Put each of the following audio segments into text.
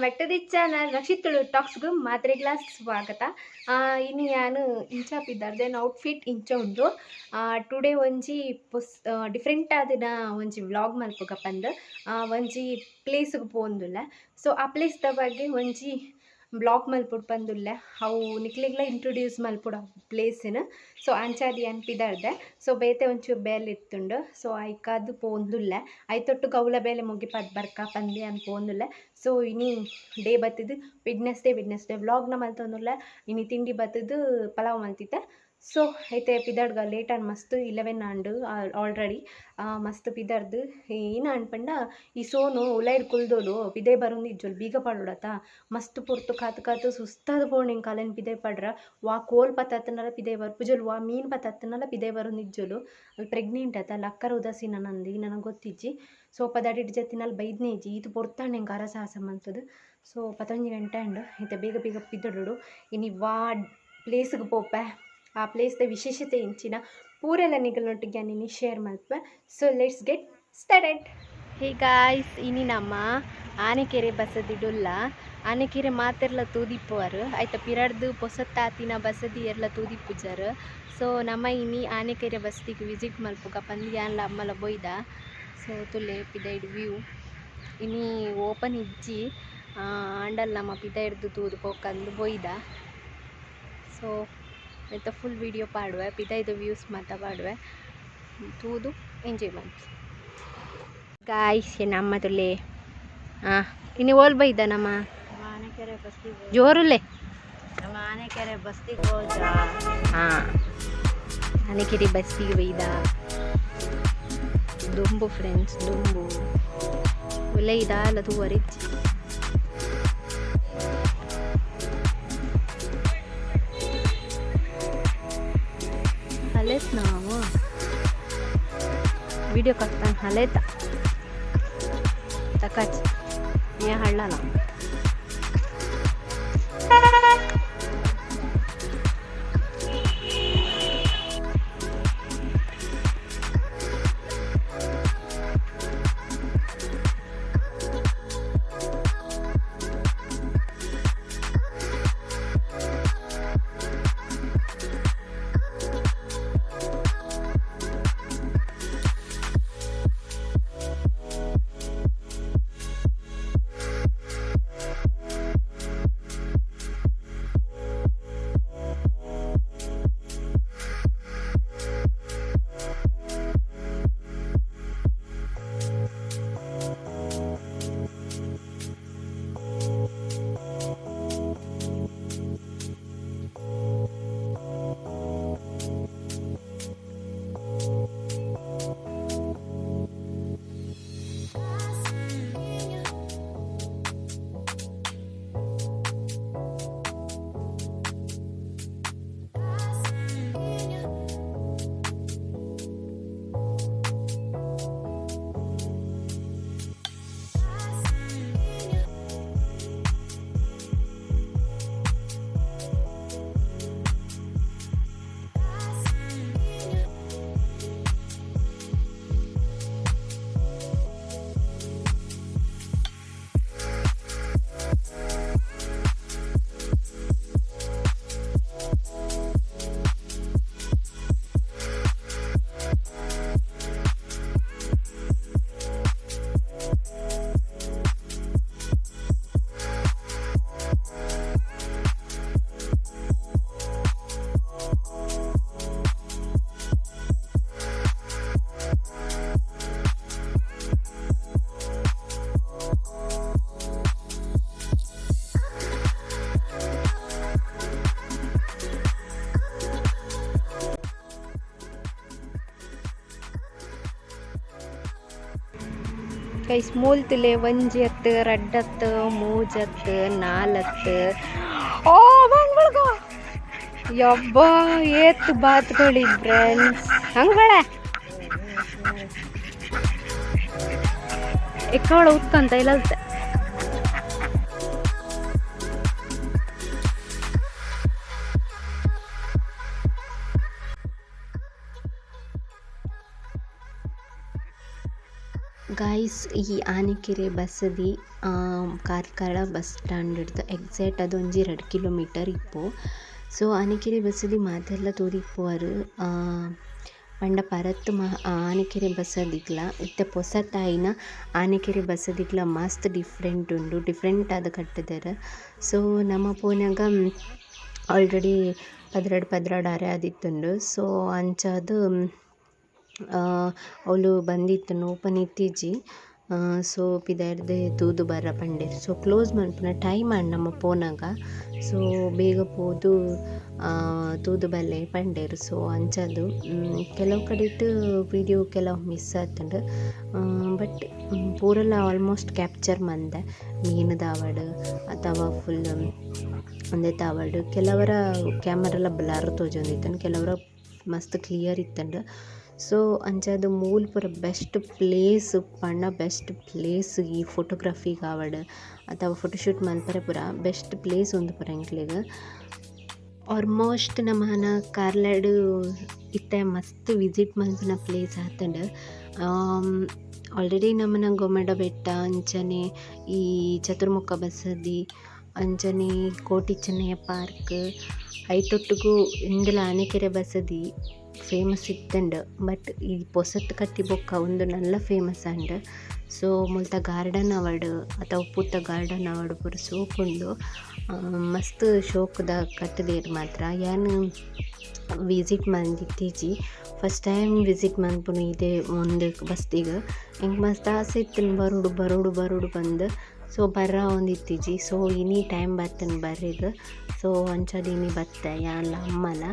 Back to the channel Rakshit Tulu ಟಾಕ್ಸ್ಗು ಮಾತ್ರೆಗ್ಲಾ ಸ್ವಾಗತ. ಇನ್ನು ಯಾನು ಇಂಚ ಪಿದಾರ್ದೆ ಔಟ್ಫಿಟ್ ಇಂಚ ಉಂಡು. ಟುಡೇ ಒಂಜಿ ಪೊಸ್ ಡಿಫ್ರೆಂಟ್ ಆದಿನ ಒಂಜಿ ವ್ಲಾಗ್ ಮಲ್ಪುಗ ಪಂದ್ ಒಂಜಿ ಪ್ಲೇಸ್ಗೆ ಪೋಂದುಲ್ಲ. ಸೊ ಆ ಪ್ಲೇಸ್ದ ಬಗ್ಗೆ ಒಂಜಿ ಬ್ಲಾಗ್ ಮಲ್ಪುಡು ಪಂದುಲ್ಲ, ಅವು ನಿಕ್ಲೆಗ್ಲ ಇಂಟ್ರೊಡ್ಯೂಸ್ ಮಲ್ಪುಡು ಆ ಪ್ಲೇಸಿನ. ಸೊ ಅಂಚಾದಿ ಅನ್ಪಿದಾರ್ದೆ. ಸೊ ಬೇತೆ ಒಂಚೂರು ಬೇಲೆ ಇತ್ತುಂಡು, ಸೊ ಐಕಾದು ಪೋಂದುಲ್ಲ. ಐತೊಟ್ಟು ಗೌಲ ಬೇಲೆ ಮುಗಿ ಪದ್ ಬರ್ಕ ಪಂದೆ ಅನ್ ಪೋಂದುಲ್ಲ. ಸೊ ಇನಿ ಡೇ ಬತ್ತಿದ್ದು ವೆಡ್ನೆಸ್ಡೇ ವೆಡ್ನೆಸ್ಡೇ ವ್ಲಾಗ್ನ ಮಲ್ತೊಂದುಲ್ಲ. ಇನಿ ತಿಂಡಿ ಬತ್ತದು ಪಲಾವ್ ಮಲ್ತಿತ್ತೆ. ಸೊ ಐತೆ ಪಿದಾಡ್ಗ ಲೇಟ್ ಆಂಡ್ ಮಸ್ತ್ 11 ಆಂಡ್ ಆಲ್ರೆಡಿ ಮಸ್ತ್ ಪಿದಾರ್ದು. ಏನ ಅನ್ಪಂಡ ಈ ಸೋನು ಉಲೈಡ್ ಕುಲ್ದೋಲು ಪಿದೆ ಬರೋಂದು ಇಜ್ಜೋಲು ಬೀಗ ಪಾಡೋಡತ ಮಸ್ತ್ ಪೊರ್ತು ಕಾತು ಕಾತು ಸುಸ್ತಾದ ಪೋಣೆ ಕಾಲೇನು ಪಿದೆ ಪಾಡ್ರ. ವಾ ಕೋಲ್ ಪತ್ತತ್ತನಲ್ಲ ಪಿದೆ ಬರ್ಪುಜೋಲು, ವಾ ಮೀನು ಪತ್ತತ್ತನಲ್ಲ ಪಿದೆ ಬರೋಂದು ಇಜ್ಜೋಲು. ಅಲ್ಲಿ ಪ್ರೆಗ್ನೆಂಟ್ ಆತ ಲಕ್ಕರ ಉದಾಸೀನ ನಂದು ನನಗೆ ಗೊತ್ತಿಜ್ಜಿ. ಸೊ ಪದಾಡಿಟ್ಟು ಜತ್ತಿನಲ್ಲಿ ಬೈದ್ನೇ ಇಜ್ಜಿ ಇದು ಪೊರ್ತಾಂಡ್ ಹೆಂಗೆ ಅರಸಾಹಸ ಮಂತದು. ಸೊ 11 ಗಂಟೆ ಅಂಡು ಐತೆ ಬೇಗ ಬೇಗ ಪಿದಡೋಡು. ಇನಿ ವಾ ಪ್ಲೇಸ್ಗೆ ಪೋಪೆ, ಆ ಪ್ಲೇಸ್ದ ವಿಶೇಷತೆ ಇಂಚಿನ ಪೂರೆಲ್ಲ ನಿಗಲ್ನೊಟ್ಟಿಗೆ ನೀನು share Malpe. So let's get started. Hey guys, ಇನಿ ನಮ್ಮ ಆನೆಕೆರೆ ಬಸದಿಡುಲ್ಲ. ಆನೆಕೆರೆ ಮಾತೆರ್ಲ ತೂದಿಪ್ಪುವರು ಆಯ್ತಾ, ಪಿರಡ್ದು ಪೊಸತ್ತಾತಿನ ಬಸದಿ ಎರ್ಲ ತೂದಿಪ್ಪುಜಾರು. ಸೊ ನಮ್ಮ ಇನಿ ಆನೆಕೆರೆ ಬಸದಿಗೆ ವಿಸಿಟ್ ಮಲ್ಪುಗ ಪಂದ್ಯಾನ್ಲ ಅಮ್ಮಲ ಬೊಯ್ದ. ಸೊ ತುಲೆ ಪಿದೈಡ್ ವ್ಯೂ ಇನಿ ಓಪನ್ ಇಜ್ಜಿ ಆಂಡಲ್ ನಮ್ಮ ಪಿದೈಡ್ದು ತೂದು ಪೋಕಂದು ಬೊಯ್ದ. ಸೊ ಆಯ್ತಾ ಫುಲ್ ವೀಡಿಯೋ ಪಾಡುವೆ, ಪಿದೈದು ವ್ಯೂಸ್ ಮಾತ ಪಾಡುವೆ, ತೂದು ಎಂಜಾಯ್ ಮಾಡಿ ಗಾಯ್ಸ್. ನಮ್ಮ ತುಲೆ ಹಾಂ ಇನ್ನು ಓಲ್ ಬೈದ ನಮ್ಮ ಆನೆಕೆರೆ ಬಸ್ತಿಗೆ ಜೋರುಲೆ ನಮ್ಮ ಆನೆಕೆರೆ ಬಸ್ತಿಗೆ ಹೋದ. ಹಾಂ ಆನೆಕೆರೆ ಬಸ್ಸಿಗೆ ಬೈದ. ದುಂಬು ಫ್ರೆಂಡ್ಸ್ ದುಂಬು ಒಳ್ಳೆ ಇದಾಲ ತೂವರಿಜ್ಜಿ. ಹಲೇತ್ ನಾವು ವಿಡಿಯೋ ಕಟ್ತಾನೆ ಹಲೇತ ತಕಚ್ ಏ ಹಳ್ಳಲ್ಲ. ಗೈಸ್ ಮೂಲ್ತಿಲೆ ಒಂಜಿ ಅತ್ತು ರಡ್ಡತ್ತು ಮೂಜತ್ತು ನಾಲತ್ತು ಓ ಬಂದ್ಬಿಡ್ಗ ಯಬ್ಬ ಏತ್ ಬಾತ್ಕೊಳ್ಳಿ ಫ್ರೆಂಡ್ಸ್ ಹಂಗಳೆ ಎಕ್ಕವಳ ಉತ್ಕಂತ ಇಲ್ಲ. ಗಾಯ್ಸ್ ಈ ಆನೆಕೆರೆ ಬಸದಿ ಕಾರ್ಕಳ ಬಸ್ ಸ್ಟಾಂಡ್ ಡ್ದು ಎಕ್ಸಾಕ್ಟ್ ಅದೊಂಜಿ 2 ಕಿಲೋಮೀಟರ್ ಇಪ್ಪು. ಸೊ ಆನೆಕೆರೆ ಬಸದಿ ಮಾತೆರ್ಲ ತೂದಿಪ್ಪುವರ್ ಪಂಡ ಪರತ್ ಆನೆಕೆರೆ ಬಸದಿಗ್ಲ ಇತ್ತೆ ಪೊಸತಾಯಿನ ಆನೆಕೆರೆ ಬಸದಿಗ್ಲ ಮಸ್ತ್ ಡಿಫರೆಂಟ್ ಉಂಡು ಡಿಫರೆಂಟ್ ಆದ್ ಕಟ್ಟುದೆರ್. ಸೊ ನಮ ಪೋನಗ ಆಲ್ರೆಡಿ 12 12 ಅರೆ ಆದಿತ್ತುಂಡು. ಸೊ ಅಂಚಾದ್ ಅವ್ಲು ಬಂದಿತ್ತುಂಡು ಓಪನ್ ಇತ್ತಿಜಿ. ಸೊ ಪಿದಾಡ್ದ್ ತೂದು ಬರ್ರ ಪಂಡೆರ್. ಸೊ ಕ್ಲೋಸ್ ಮನ್ಪುನ ಟೈಮ್ ಆಂಡ್ ನಮ ಪೋನಗ. ಸೊ ಬೇಗ ಪೋದು ತೂದು ಬಲ್ಲೆ ಪಂಡೆರ್. ಸೊ ಅಂಚಾದ್ ಕೆಲವು ಕಡೆಟ್ ವೀಡಿಯೋ ಕೆಲವು ಮಿಸ್ ಆತುಂಡು. ಬಟ್ ಪೂರಲ ಆಲ್ಮೋಸ್ಟ್ ಕ್ಯಾಪ್ಚರ್ ಮಂದೆ ಮೀನುದ ಆವಡ್ ಅಥವಾ ಫುಲ್ ಉಂದೆತ ಆವಡ್. ಕೆಲವರ ಕ್ಯಾಮರಲ ಬ್ಲರ್ ತೋಜೊಂದಿತ್ತುಂಡು ಕೆಲವರ ಮಸ್ತ್ ಕ್ಲಿಯರ್ ಇತ್ತುಂಡು. ಸೊ ಅಂಚಾದ್ ಮೂಲು ಪೂರ ಬೆಸ್ಟ್ ಪ್ಲೇಸ್ ಪಂಡ ಬೆಸ್ಟ್ ಪ್ಲೇಸ್ ಈ ಫೋಟೋಗ್ರಫಿಗ್ ಆವಡ್ ಅಥವಾ ಫೋಟೋಶೂಟ್ ಮನ್ಪರೆ ಪೂರ ಬೆಸ್ಟ್ ಪ್ಲೇಸ್ ಉಂದು ಪೂರ ಎಂಕ್ಲೆಗ್. ಆಲ್ಮೋಸ್ಟ್ ನಮನ ಕಾರ್ಲಡ್ ಇತ್ತೆ ಮಸ್ತ್ ವಿಸಿಟ್ ಮನ್ಪುನ ಪ್ಲೇಸ್ ಆತುಂಡು. ಆಲ್ರೆಡಿ ನಮನ ಗೊಮ್ಮಟ ಬೆಟ್ಟ ಅಂಚನೆ ಈ ಚತುರ್ಮುಖ ಬಸದಿ ಅಂಚನೆ ಕೋಟಿ ಚೆನ್ನಯ್ಯ ಪಾರ್ಕ್ ಐತೊಟ್ಟುಗು ಇಂದುಲ ಆನೆಕೆರೆ ಬಸದಿ ಫೇಮಸ್ ಇತ್ತುಂಡು. ಬಟ್ ಈ ಪೊಸತ್ ಕಟ್ಟಿ ಬೊಕ್ಕ ಉಂದು ನಲ್ಲ ಫೇಮಸ್ ಆಂಡ್. ಸೊ ಮುಲ್ತ ಗಾರ್ಡನ್ ಆವಡ್ ಅಥವಾ ಪೂತ ಗಾರ್ಡನ್ ಆವಡ್ ಪೂರ ಸೋಕುಂಡು. ಮಸ್ತ್ ಶೋಕುದ ಕಟ್ಟುದೆರ್ ಮಾತ್ರ. ಯಾನ್ ವಿಸಿಟ್ ಮಂದಿತ್ತಿಜಿ ಫಸ್ಟ್ ಟೈಮ್ ವಿಸಿಟ್ ಮನ್ಪುನು ಇದೇ ಉಂದು ಬಸ್ತಿಗ್. ಎಂಕ್ ಮಸ್ತ್ ಆಸೆ ಇತ್ತುಂಡು ಬರೋಡು ಬರೋಡು ಬರೋಡು ಪಂದ್. ಸೊ ಬರ್ರ ಆವೊಂದಿತ್ತಿಜಿ. ಸೊ ಇನಿ ಟೈಮ್ ಬತ್ತುಂಡು ಬರ್ರೆಗ್. ಸೊ ಅಂಚಾದ್ ಇನಿ ಬತ್ತೆ ಯಾನ್ಲ ಅಮ್ಮಲ.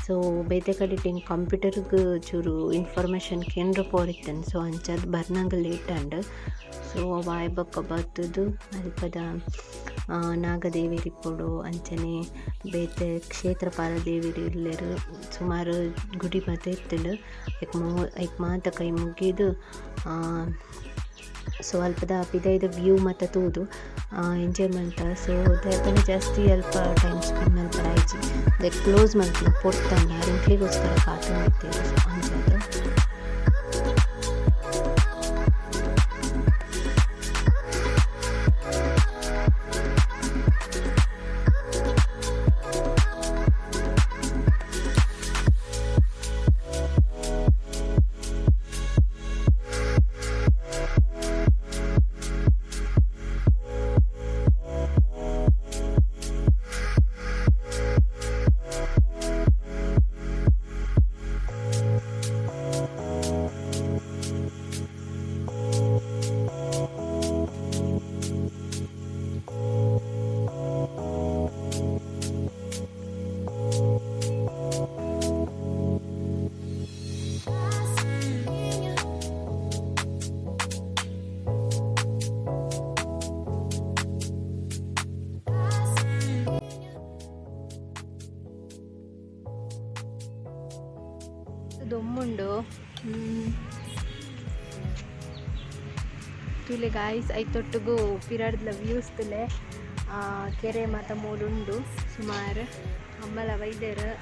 ಸೊ ಬೇತೆ ಕಡೆಟ್ ಎಂಕ್ ಕಂಪ್ಯೂಟರ್ಗ್ ಚೂರು ಇನ್ಫಾರ್ಮೇಶನ್ ಕೇಂದ್ರ ಪೋರಿತ್ತುಂಡು. ಸೊ ಅಂಚಾದ್ ಬರ್ನಗ ಲೇಟ್ ಆಂಡ್. ಸೊ ಅವು ಬೊಕ್ಕ ಬತ್ತುದು ಅಲ್ಪದ ನಾಗದೇವೆರ್ ಇಪ್ಪೊಡು ಅಂಚನೆ ಬೇತೆ ಕ್ಷೇತ್ರಪಾಲ ದೇವೆರ್ ಉಲ್ಲೆರ್ ಸುಮಾರು ಗುಡಿ ಮಾತ ಇತ್ತುಂಡು. ಐಕ್ ಮಾತ ಕೈ ಮುಗಿದು ಸೊ ಅಲ್ಪದ ಪಿದಯ್ದ ವ್ಯೂ ಮಾತ ತೂದು ಎಂಜಾಯ್ ಮಲ್ತ. ಸೊ ದಾಯೆ ಜಾಸ್ತಿ ಅಲ್ಪ ಟೈಮ್ ಸ್ಪೆಂಡ್ ಮಲ್ಪರೆ ಆಯ್ಜಿ. ದಾಯೆ ಕ್ಲೋಸ್ ಮಲ್ಪುನ ಪೊರ್ತಂಡ ಎಂಕ್ಲೆಗೋಸ್ಕರ ಕಾತೊಂದಿತ್ತೆರ್. ಸೊ ಅಂಚಾದ್ ದೊಮ್ಮುಂಡು. ತೂಲೆ ಗಾಯ್ಸ್ ಐತೊಟ್ಟುಗು ಪಿರಾಡ್ದ ವ್ಯೂಸ್ ತುಲೆ. ಕೆರೆ ಮಾತ ಮೂಲುಂಡು ಸುಮಾರು ಅಮ್ಮಲ ವೈದ್ಯರು.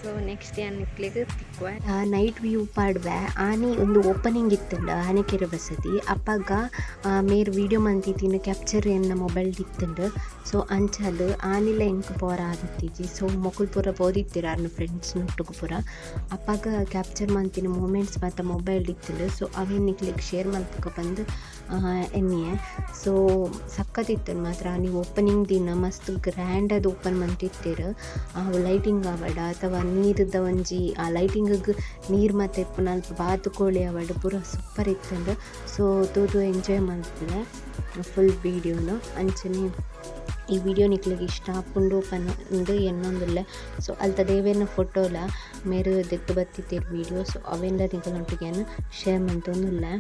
ಸೊ ನೆಕ್ಸ್ಟ್ ಯಾನ್ ನಿಕ್ಲೆಗ್ ತಿಕ್ಕುವೆ. Night view ಪಾಡ್ವೆ. ಆನಿ ಒಂದು ಓಪನಿಂಗ್ ಇತ್ತುಂಡು ಆನೆಕೆರೆ ಬಸದಿ. ಅಪಗ ಮೇರ್ ವೀಡಿಯೋ ಮಂತಿತ್ತಿನ ಕ್ಯಾಪ್ಚರ್ ಎನ್ನ ಮೊಬೈಲ್ ಇತ್ತುಂಡು. ಸೊ ಅಂಚಾದ್ ಆನಿಲ ಎಂಕ್ ಪೋರ ಆದಿತ್ತಿಜಿ. ಸೊ ಮೊಕುಲು ಪೂರ ಪೋದಿತ್ತೆರ್ ಅರ್ನ ಫ್ರೆಂಡ್ಸ್ ನೊಟ್ಟುಗು ಪೂರ. ಅಪಗ ಕ್ಯಾಪ್ಚರ್ ಮಂತಿನ ಮೂಮೆಂಟ್ಸ್ ಮಾತ ಮೊಬೈಲ್ ಇತ್ತುಂಡು. ಸೊ ಅವೆನ್ ನಿಕ್ಲೆಗ್ ಶೇರ್ ಮಲ್ಪುಗ ಪಂದ್ ಎನ್ನಿಯೆ. ಸೊ ಸಕ್ಕತ್ ಇತ್ತುಂಡು ಮಾತ್ರ. ಆನಿ ಓಪನಿಂಗ್ ದಿನ ಮಸ್ತ್ ಗ್ರ್ಯಾಂಡ್ ಆದ್ ಓಪನ್ ಮಂತಿತ್ತೆರ್. ಲೈಟಿಂಗ್ ಆವಡ್ ಅಥವಾ ನೀರುದ ಒಂಜಿ ಆ ಲೈಟಿಂಗ್ ನೀರ್ ಮಾತ ಇಪ್ಪುನ ಅಲ್ಪ ಬಾತುಕೋಳಿ ಆವಡ್ ಪೂರ ಸೂಪರ್ ಇತ್ತುಂಡು. ಸೊ ತೂದು ಎಂಜಾಯ್ ಮಲ್ಪುಲೆ ಫುಲ್ ವೀಡಿಯೋನು. ಅಂಚನೆ ಈ ವಿಡಿಯೋ ನಿಕ್ಲೆಗ್ ಇಷ್ಟ ಆಪುಂಡು ಪಂದ್ ಎನ್ನೊಂದುಲ್ಲೆ. ಸೊ ಅಲ್ತ ದೇವೆರ್ನ ಫೋಟೋಲ ಮೇರ್ ದೆತ್ತ್ ಬತ್ತಿತ್ತೆರ್ ವೀಡಿಯೋ. ಸೊ ಅವೆನ್ಲ ನಿಕಲ್ನೊಟ್ಟಿಗೆ ಯಾನ್ ಶೇರ್ ಮಂತೊಂದುಲ್ಲೆ.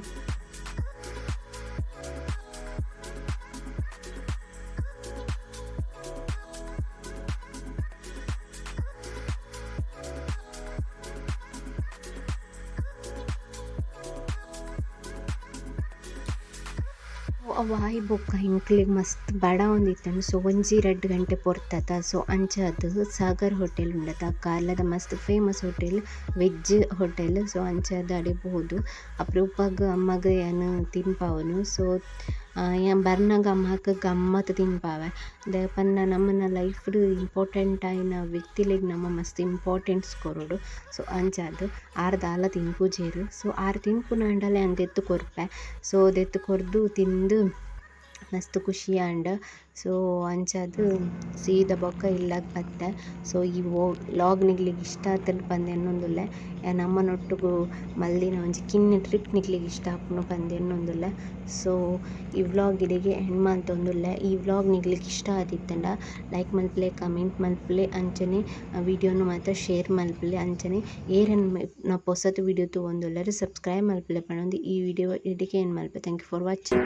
ಅವು ಆಯಿ ಬೊಕ್ಕ ಎಂಕ್ಲೆಗ್ ಮಸ್ತ್ ಬಡಾವೊಂದಿತ್ತುಂಡು. ಸೊ ಒಂಜಿ ರಡ್ಡ್ ಗಂಟೆ ಪೊರ್ತತ. ಸೊ ಅಂಚಾದ್ ಸಾಗರ್ ಹೋಟೆಲ್ ಉಂಡತ ಕಾರ್ಲದ ಮಸ್ತ್ famous hotel, veg hotel. So ಅಂಚಾದ್ ಅಡೆ ಪೋದು ಅಪರೂಪಗ್ ಅಮ್ಮಗ್ ಯಾನ್ ತಿನ್ಪಾವುನು. ಸೊ ಯಾನ್ ಬರ್ನಗ ಅಮ್ಮಗ್ ಗಮ್ಮತ್ ತಿನ್ಪಾವೆ. ದಾಯೆ ಪಂಡ ನಮನ ಲೈಫ್ ಡ್ ಇಂಪೋರ್ಟೆಂಟ್ ಆಯಿನ ವ್ಯಕ್ತಿಲೆಗ್ ನಮ ಮಸ್ತ್ ಇಂಪೋರ್ಟೆನ್ಸ್ ಕೊರೊಡು. ಸೊ ಅಂಚಾದ್ ಆರ್ ದಾಲ ತಿನ್ಪುಜೆರ್. ಸೊ ಆರ್ ತಿನ್ಪುನಾಂಡಲ ಯಾನ್ ದೆತ್ತ್ ಕೊರ್ಪೆ. ಸೊ ದೆತ್ತ್ ಕೊರ್ದು ತಿಂದ್ ಮಸ್ತ್ ಖುಷಿ ಆಂಡ್. ಸೊ ಅಂಚಾದ್ ಸೀದ ಬೊಕ ಇಲ್ಲಗ್ ಬತ್ತೆ. ಸೊ ಈ ವ್ಲೋಗ್ ನಿಕ್ಲೆಗ್ ಇಷ್ಟ ಆತ್ಂಡ್ ಪಂದ್ ಎನ್ನೊಂದುಲ್ಲೆ. ಯಾನ್ ಅಮ್ಮನೊಟ್ಟುಗು ಮಲ್ದಿನ ಒಂಜಿ ಕಿನ್ನಿ ಟ್ರಿಪ್ ನಿಕ್ಲೆಗ್ ಇಷ್ಟ ಆಪುಂಡು ಪಂದ್ ಎನ್ನೊಂದುಲ್ಲೆ. ಸೊ ಈ ವ್ಲೋಗ್ ಇಡೆಗೆ ಎಂಡ್ ಮಂತೊಂದುಲ್ಲೆ. ಈ ವ್ಲೋಗ್ ನಿಕ್ಲೆಗ್ ಇಷ್ಟ ಆದಿತ್ತ್ಂಡ ಲೈಕ್ ಮನ್ಪುಲೆ, ಕಮೆಂಟ್ ಮನ್ಪುಲೆ, ಅಂಚನೆ ವೀಡಿಯೋನು ಮಾತ ಶೇರ್ ಮನ್ಪುಲೆ. ಅಂಚನೆ ಏರೆನ್ ನ ಪೊಸತ್ ವೀಡಿಯೋ ತೂವೊಂದುಲ್ಲೆರ್ ಸಬ್ಸ್ಕ್ರೈಬ್ ಮನ್ಪುಲೆ ಪನೊಂದು ಈ ವೀಡಿಯೋ ಇಡೆಗೆ ಎಂಡ್ ಮನ್ಪುವೆ. Thank you for watching.